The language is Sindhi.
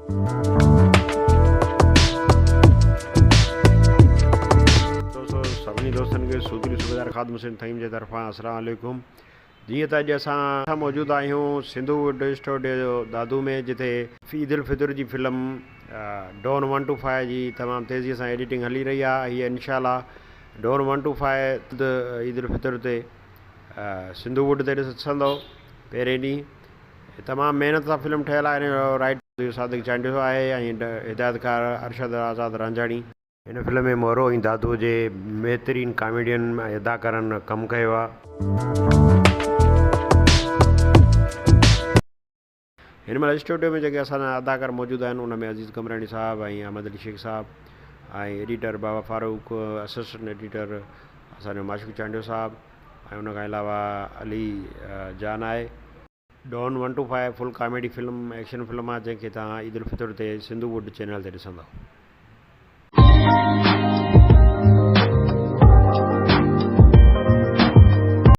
دوستو سڀني دوستن کي سوڌري صوبيدار خادم حسين ٿهيم جي طرفان السلام عليڪم. جيئن ته اڄ اسان موجود آهيون سنڌو ووڊ اسٽوڊيو دادو ۾ جتي عيد الفطر جي film Don one two five جي تمام تيزي سان ايڊيٽنگ هلي رهي آهي. هي انشاء الله ڊون one two five Eid al Fitr تي سنڌو ووڊ تي ڏسندو پهرين ڏينهن. تمام محنت سان فلم ٺهيل آهي. هن جو رائيٽر صادق چانڊيو آهي ۽ هدايتڪار ارشد آزاد رانجهاڻي. هن فلم ۾ مورو ۽ دادو جي بهترين ڪاميڊين ۽ اداڪارن ڪم ڪيو آهي. هن مهل اسٽوڊيو ۾ جيڪي اسان جا اداڪار موجود آهن ان ۾ عزيز قمبراڻي صاحب ۽ احمد علي شيخ صاحب ۽ ايڊيٽر بابا فاروق، اسسٽنٽ ايڊيٽر اسان جو معشوق چانڊيو صاحب ۽ ان کان علاوه علي جان آهي. Don one two five full comedy film action film آهي جنهن کي توهان عيد الفطر تي سنڌو ووڊ چينل تي ڏسندؤ.